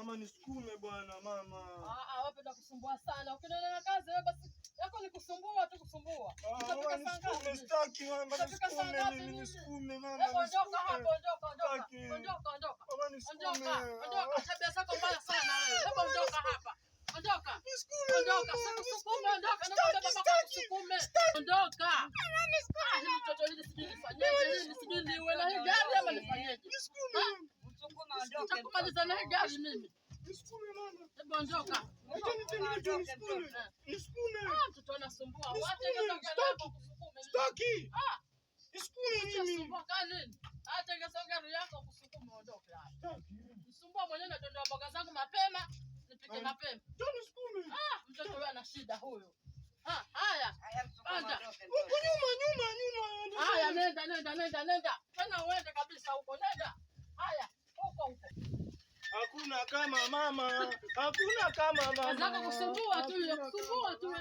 Mama nisukume bwana mama. Ah ah, wapi kusumbua sana. Ukinena na kazi wewe basi yako ni kusumbua tu kusumbua. Ah, mama nisukume, sitaki mama nisukume mimi nisukume mama. Hebu ondoka hapo, ondoka ondoka. Ondoka ondoka. Mama nisukume. Ondoka, ondoka. Tabia zako mbaya sana wewe. Hebu ondoka hapa. Ondoka. Nisukume. Ondoka, sikusukume, ondoka. Nakwambia baba kusukume. Ondoka. Ah, hili mtoto hili sijui nifanyeje, hili sijui niwe na hii gari ama nifanyeje? Nisukume. Msukuma ondoke. Nitakumaliza na hii gari mimi. Nisukume mama. Hebu ondoka. Acha nitembee tu nisukume. Nisukume. Ah, mtoto anasumbua. Wacha Nisukume, hiyo gari yako kusukume. Sitaki. Ah, Nisukume mimi. unasumbua kani nini? Hata ingekuwa gari yako kusukume ondoke hapa. Sitaki. Nisumbua mwenyewe nadondoa mboga zangu mapema, nipike Ah. mapema. Njoo nisukume. Ah, mtoto huyu ana shida huyu. Ah, haya. Haya, msukuma Panda. ondoke. Huko nyuma nyuma nyuma. Haya, nenda nenda nenda nenda. Tena uende kabisa huko, nenda. Haya, huko huko. Hakuna kama mama. Hakuna kama mama. Kazi yako kusumbua tu hiyo, kusumbua tu wewe.